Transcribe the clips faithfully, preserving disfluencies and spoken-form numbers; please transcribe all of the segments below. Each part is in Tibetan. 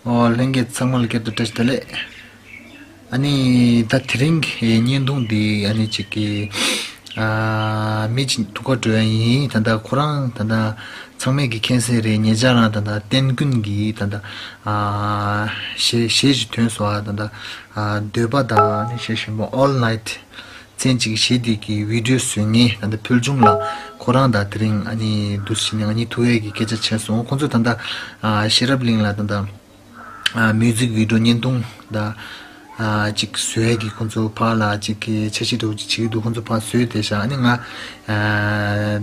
ཨོ། ལྷན་རྒྱས་ཚང་མ་ལ་སྐྱབས་སུ་བཀྲ་ཤིས་བདེ་ལེགས། ཨ་ནི་ད་དེ་རིང་གི་བརྙན་ཐུང་འདི་ཨ་ནི་ཅིག་གི་ཨ་མི་ཅིག་ཐུག་ག་འགྲོ་ཡ་ཡིན། ད་ལྟ་ཁོ་རང་ད་ལྟ་ཚང་མས་ཀྱི་མཁྱེན་གསལ་རེད། ཉེ་ཆར་རང་ད་ལྟ་བསྟན་ཀུན་གྱི་ད་ལྟ་ཨ་གཞས་གཞས་ཞིག་ཐོན་སོང་། ཨ་ད་ལྟ་ཨ་འདོད་པ་དང་ཨ་ནི་གཞས་གཞན་པ་All Night མཚན་གཅིག་གཞས་འདི་གི་བི་ཌིའོ་བཟོ་མཁན་ད་ལྟ་ཕུལ་བྱུང་ལགས། ཁོ་རང་དང་དེ་རིང་ཨ་ནི་འདུག་སེ་ནས་ང་གཉིས་ཐུག་ཡས་ཀྱི་སྐད་ཆ་བྱས་སོང་། ཁོང་ཚོ་ད་ལྟ་ཨ་ཤེས་རབ་གླིང་ལ་ད་ལྟ་ཨ་མིའུ་ཛིག་བི་ཌིའོ་བརྙན་ཐུང་ད་ཨ་ཅིག་བཟོ་ཡས་ཀྱི་ཁོང་ཚོ་ཕར་ལ་ཅིག་གི་འཆར་གཞི་འདྲ་བོ་ཅིག་བྱེད་ཀྱི་འདུག་ཁོང་ཚོ་ཕར་བཟོས་བསྡད་ཤག་ཨ་ནི་ང་ཨ་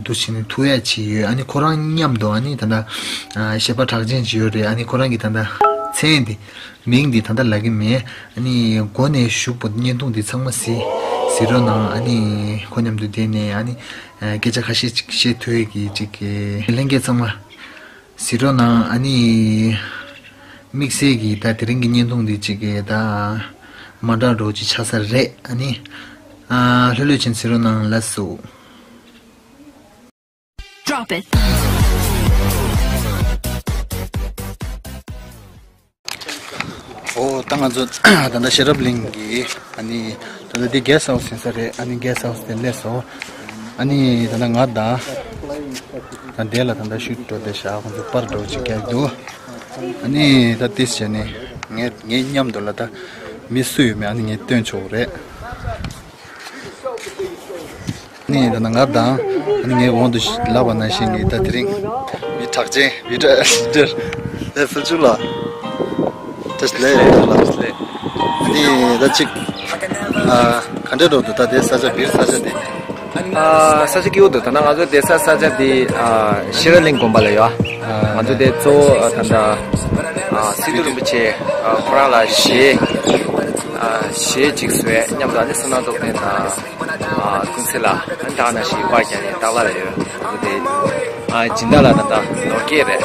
འདུག་སེ་ནས་ཐུག་ཡས་བྱས་ཡོད། ཨ་ནི་ཁོ་རང་མཉམ་དུ་ཨ་ནི་ད་ལྟ་ཨ་གཞས་པ་གྲགས་ཅན་ཅིག་ཡོད་རེད། ཨ་ནི་ཁོ་རང་གི་ད་ལྟ་མཚན་འདི་མིང་འདི་ད་ལྟ་ལབ་ཀྱི་མེད། ཨ་ནི་མགོ་ནས་གཞུག་བར་བརྙན་ཐུང་འདི་ཚང་མ་གཟིགས་གཟིགས་རོགས་གནང་། ཨ་ནི་ཁོ་མཉམ་དུ་བསྡད་ནས་ཨ་ནི་སྐད་ཆ་ཁ་ཤས་ཅིག་བཤད་ཐུབ་ཡས་ཀྱི་ཅིག་ལྷན་རྒྱས་ཚང་མ་གཟིགས་རོགས་གནང་། ཨ་ནི་དམིགས་བསལ་གྱི་ད་དེ་རིང་གི་བརྙན་ཐུང་འདི་ཅིག་གི་ད་མ་འདྲ་འདྲ་བོ་ཅིག་ཆགས་ས་རེད། ཨ་ནི་ཨ་ལྷོད་ལྷོད་བྱས་གཟིགས་རོགས་གནང་། ལགས་སོ། Drop it. ཨོ། ད་ང་ཚོ་ད་ལྟ་ཤེས་རབ་གླིང་གི་ཨ་ནི་ད་ལྟ་འདི་གེ་སི་ཧའུ་སི་ཡིན་ས་རེད། ཨ་ནི་གེ་སི་ཧའུ་སི་དེ་སླེབས་སོང་། ཨ་ནི་ད་ལྟ་ང་དང་ད་འདི་ལ་ད་ལྟ་ཤུ་ཊི་འགྲོ་བསྡད་ཤག་ཁོང་ཚོ་པར་འདྲ་བོ་ཅིག་རྒྱག་གི་འདུག་ཨ་ནི་ད་ཏིས་བྱས་ནས་ངས་ངའི་མཉམ་དུ་ལ་ད་མི་སུ་ཡོད་མེད་ཨ་ནི་ངས་སྟོན་ཆོག་གི་རེད། ནི་ད་ང་དང་ནི་ངའི་འོག་ཏུ་ལབ་པ་ནང་བཞིན་གྱི་ད་དེ་རིང་མི་གྲགས་ཅན་བི་ཌི་ཨེ་ཌི་ལས་ཕུལ་བྱུང་ལགས། བཀྲ་ཤིས་བདེ་ལེགས། ལགས་སོ། ནི་ད་ཅིག་ཨ་ག་འདྲ་འགྲོ་འདུག་ད་དེ་ས་ཆ་བིར་ས་ཆ་དེ། ཨ་ས་ཆ་སྐྱིད་པོ་འདུག་ད་ནང་ང་ཚོ་བསྡད་ས་ས་ཆ་དེ་ཨ་ཤེས་རབ་གླིང་དགོན་པ་ལ་ཡོད། ང་ཚོ་དེ་གཙོ་བོ་ཨ་ད་ལྟ་ཨ་སི་ཏུ་རིན་པོ་ཆེ་ཨ་ཁོ་རང་ལ་གཞས་ཨ་གཞས་ཅིག་བཟོས། མཉམ་དུ་ཨ་ནི་བསོད་ནམས་སྟོབས་ལྡན་དང་། ཨ་ཀུན་གསལ་ལགས། ཨ་ནི་ད་ག་ནང་བཞིན་པར་རྒྱག་མཁན་སྟག་ལྷ་ལགས་ཡོད། ང་ཚོ་དེ་ཨ་སྦྱིན་བདག་ལགས་ད་ལྟ་ནོར་རྒྱས་རེད།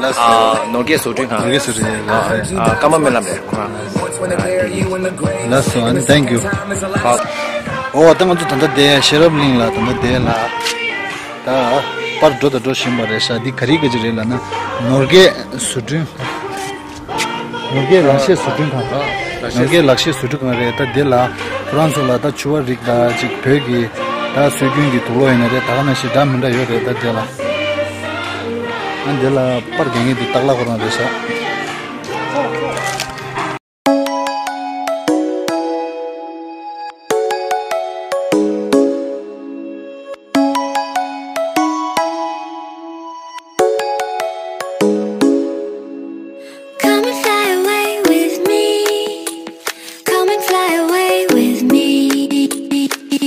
ལགས་སོ། ཨ་ནོར་རྒྱས་བཟོ་སྐྲུན་ཁང་། ནོར་རྒྱས་བཟོ་སྐྲུན་ཁང་། ཨ་ཨ་ཀརྨ་སྨོན་ལམ་རེད་ཁོ་རང་། ལགས་སོ། ཨ་ནི་ཐེང་ཀྱུ། ཨོ་ད་ང་ཚོ་ད་ལྟ་དེ་ཤེས་རབ་གླིང་ལ་ད་ལྟ་དེ་ལ་ད་པར་འགྲོ་དང་འགྲོ་བཞིན་པ་རེད་ཤག་འདི་ག་རེ་ག་ཅི་རེད་ལབ་ན་ནོར་རྒྱས་བཟོ་སྐྲུན། ནོར་རྒྱས་ལག་ཤེས་བཟོ་སྐྲུན་ཁང་། ནོར་རྒྱས་ལག་ཤེས་བཟོ་སྐྲུན་ཁང་རེད། ད་དེ་ལ་ཁོ་རང་ཚོ་ལ་ད་ཕྱུ་པ་རིགས་དང་ཅིག་བོད་ཀྱི་ད་སྲོལ་རྒྱུན་གྱི་དུག་ལོག་ཡིན་ན་རེད། ད་ག་ནང་བཞིན་འདྲ་མི་འདྲ་ཡོད་རེད། ད་དེ་ལ་ཨ་དེ་ལ་པར་རྒྱག་མཁན་དེ་སྟག་ལྷ་ཁོ་རང་རེད་ཤག Come and fly away with me. Come and fly away with me.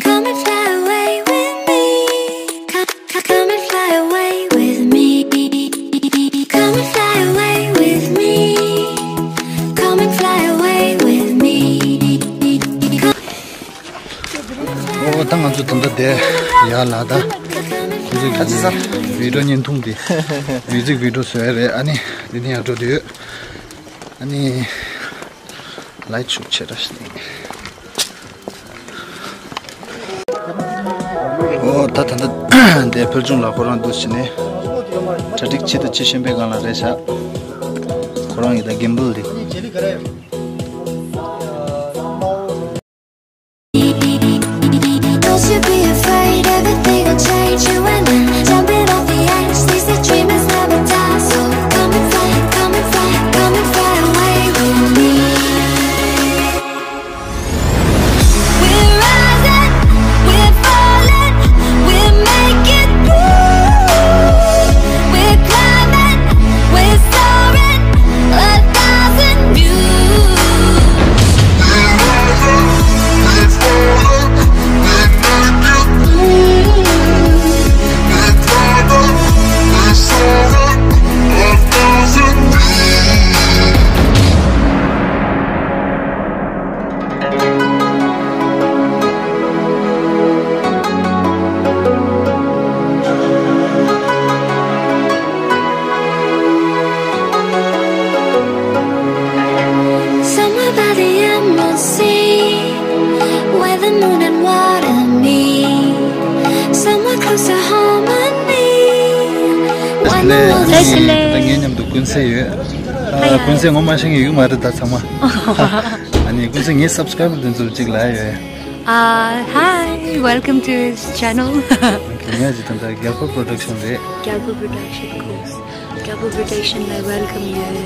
Come and fly away with me. Come, come, come and fly away with me. Come and fly away with me. Come and fly away with me. Come ཨོ་ད་ང་ཚོ་ད་ལྟ་དེ་ཡར་ལ་ད་ཁོ་ཚོ་གི་བི་ཌིའོ་བརྙན་ཐུང་དེ་མིའུ་ཛིག་བི་ཌིའོ་བཟོ་ཡ་རེད། ཨ་ནི་འདི་ནས་ཡར་འགྲོ་དུས་ཨ་ནི་ལའེ་ཊི་ཤུཊ་བྱེད་ར་ཞིག་ཨོ་ད་ད་ལྟ་དེ་ཕུལ་བྱུང་ལགས་ཁོ་རང་འདུག་སེ་ནས་གྲ་སྒྲིག་བྱེད་དང་བྱེད་བཞིན་པའི་སྒང་ལ་རེད་ཤག་ཁོ་རང་གི་ད་གིམ་བལ་དེ། Don't you be afraid, everything will change. You and I, jumping off the edge. They say dreamers never die, so come and fly, come and fly, come and fly away with me. We're rising, we're falling, we're making moves. We're climbing, we're soaring, a thousand views. Somewhere by the emerald sea, where the moon and water meet, somewhere close to harmony, when the world is ད་ངའི་མཉམ་དུ་ཀུན་གསལ་ཡོད། ཀུན་གསལ་ངོ་མ་ཤེས་མཁན་ཡོད་མ་རེད་ད་ཚང་མ། ཨ་ནི་ཀུན་གསལ་ངའི་སབ་སི་ཀ་རའི་བར་དེ་ཚོར་གཅིག་ལབ་ཡོད། Uh, hi, welcome to this channel. ངས་ཅི་ཐོན་ད་རྒྱལ་པོ་པོ་རོ་ཌག་ཤན་རེད། རྒྱལ་པོ་པོ་རོ་ཌག་ཤན་ཁོ། རྒྱལ་པོ་པོ་རོ་ཌག་ཤན་ལ་ཝེལ་ཀམ་ཡོད།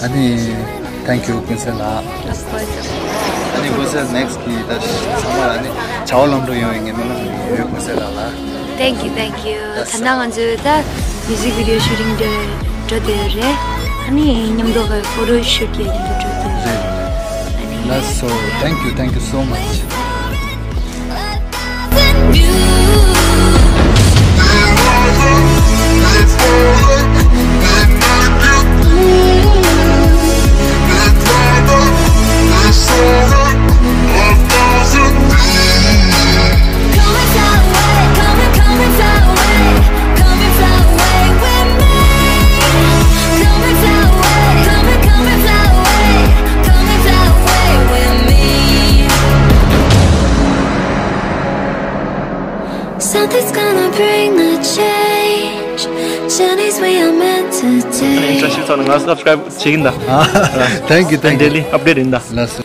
ཨ་ནི་thank you ཀུན་གསལ་ལགས། Of course, of course. ཨ་ནི་ཀུན་གསལ་ནེག་སི་གི་ད་ཚང་མ་ལ་ནི་བྱ་བ་ལམ་འགྲོ་ཡོང་བའི་ངའི་སྨོན་ལམ་ཡོད་ཀུན་གསལ་ལགས་ལ། Thank you, thank you. ད་ལྟ་ང་ཚོས་ད་མིའུ་ཟིག་བི་ཌི་ཡོ་ཤུ་ཊིང་དེ་འགྲོ་བསྡད་ཡོད་རེད། ཨ་ནི་མཉམ་དུ་གི་ཕོ་ཊོ་ཤུ་ཊི་ཡ་མཉམ་དུ་འགྲོ་བསྡད་ཡོད་རེད། ཨ་ནི་That's so. Thank you, thank you so much. Something's gonna bring the change. Journeys we are meant to take. Interesting. ང་སབ་སི་ཀ་རའིབ་བྱེད་ཀྱིན་ད། Thank you, thank you. Daily update ཡིན་ད། ལགས་སོ།